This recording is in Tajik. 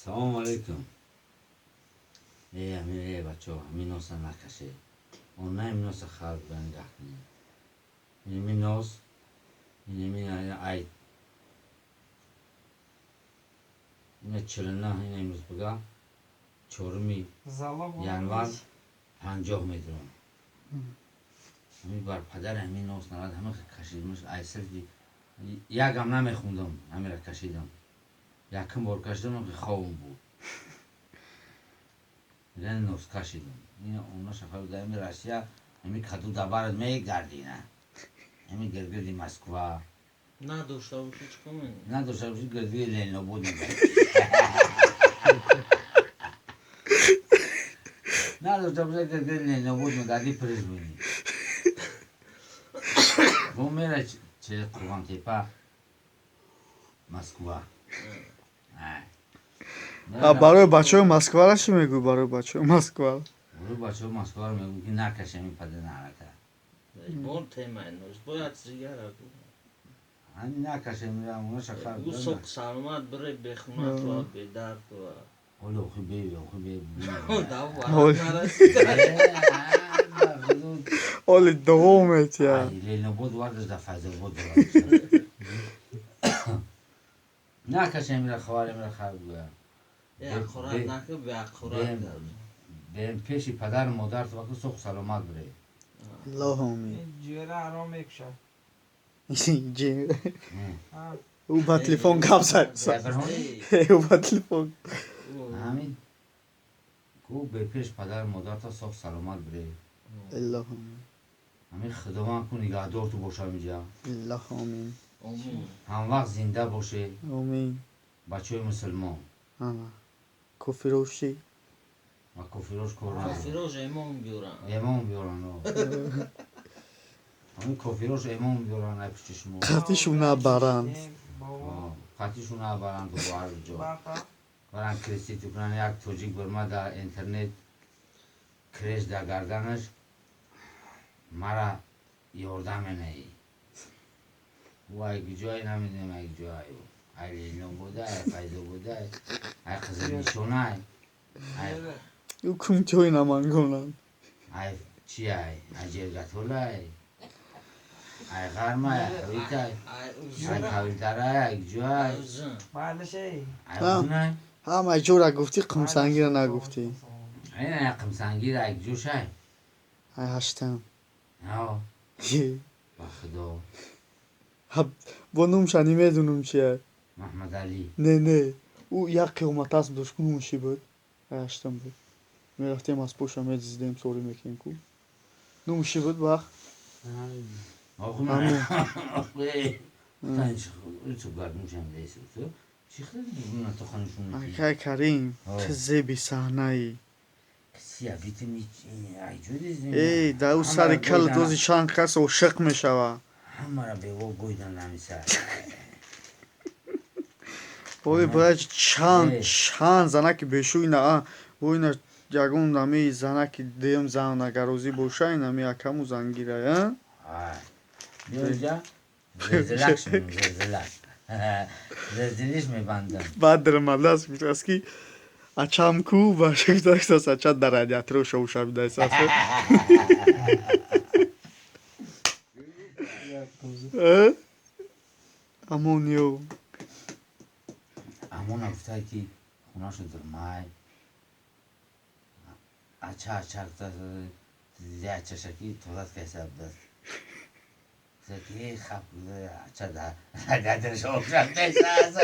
Салому алейкум. Э, ами, э, бачо, ҳамин носа накаше. Он носа хар буда, нигаҳ кунед. Инами нос, инами ай. Ина 49, ина имрӯз буга 4-уми январ 50 метрон. Ҳамин бар падари ҳамин нос нарад, ҳама кашидмаш, айсилки якам намехундам, ҳамира кашидам. Якум бор кашидам, ховм буд. Яъне нос кашидам. Ина она шафар дар ҳами Россия, ҳами каду дабарат мегардина. Ҳами гиргирди Москва. Надошта бошӣ, чӣ кор мекунӣ? Надошта бошӣ, гиргири Ленинобод мегардӣ. Надошта бошӣ, гиргири Ленинобод мегардӣ, прижмени. Бо мера через Қурғонтепа, Москва. Барои бачаҳои Москвара чӣ мегӯӣ, барои бачаҳои Москва? Барои бачаҳои Москваро мегӯм, ки накашем ин падар наълата. Бон темаи нос, бояд сигара гӯ. Ҳамин накашем, онаша хар. Ӯ соқ саломат бире, бехунат ва бедард ва. Ҳоло охи бе, охи бе. Дав Ҳол. нарасида. Оли давом метия. Ленинобод вардаш, да Файзобод. Накашем ира, ховар ира, хар буя. Беақурат нака, беақурат. Бем пеши падару модарт вақт соқ саломат бире. Аллоҳ омин. Ҷӯра ҳаром мекушад. Ӯ ба телефон гап зад. Ӯ ба телефон. Ҳамин ку бепеш падару модарта соқ саломат бире. Аллоҳ омин. Ҳамин Худованд ку нигаҳдорту бошам инҷа. Аллоҳ омин. Ҳамвақт зинда боше. Омин. Бачаҳои мусулмон. Ана кофирош чӣ? Ва кофирош кор надорад. Кофирош эмон биёранд. Эмон биёранд. Ҳамин кофирош эмон биёранд ай пушти шумо. Қатишу набаранд. Қатишу набаранд бо ҳар ҷо. Баранд креститу кунанд. Як тоҷик бурма дар интернет креш дар гарданаш, мара ёрдам менаӣ. Ӯ ай ҷое намедонем, ай ҷое. Ай Ленинобода, ай Файзобода, ай Қизилнишонай. Ай Ӯ кумтиҳои намангонанд. Ай чи, ай Ҷергатолай, ай Ғармай, ай Ҳавитай, ай Кавилдарай, ай ҷой. Ай Узунай. Ҳамаи ҷора гуфтӣ, Қумсангира нагуфтӣ. Ай Қумсангира ай ҷошай. Ай ҳаштам. Ба Худо. Бо нумша намедонам чия. Маҳмадалӣ. Не, не. Ӯ як қиёматасб дошт, ку нумаш чӣ буд? Ай ҳаштам буд. Мерафтем, аз поша медиздем, сорӣ мекунем ку. Нумаш чӣ буд бах? Ҳамун. Акай Карим, ту зеби саҳнаӣ. Эй, дар ӯ сари калат ози чанд кас ошиқ мешавад. Ҳамара бево гӯйдан намисар. Ой, бояд чанд чанд занаки бешӯй на бо ина ягон ами занаки дуюм зан агар розӣ боша, ин ами акаму зангира, а? Биёинҷа, зилзилак шунем, зилзилак. Зилзилиш мебандам. Баъд даромадааст, гуфтааст, ки ачам ку, баша гуфтааст, ача дар радиаторо шовша бидааст. Амон ё. Амона гуфтае, ки хонашу дурмай. Ача, ача, ачашаки толат кайса будааст. Ки хап, ача дар радиатор шовша бидааст.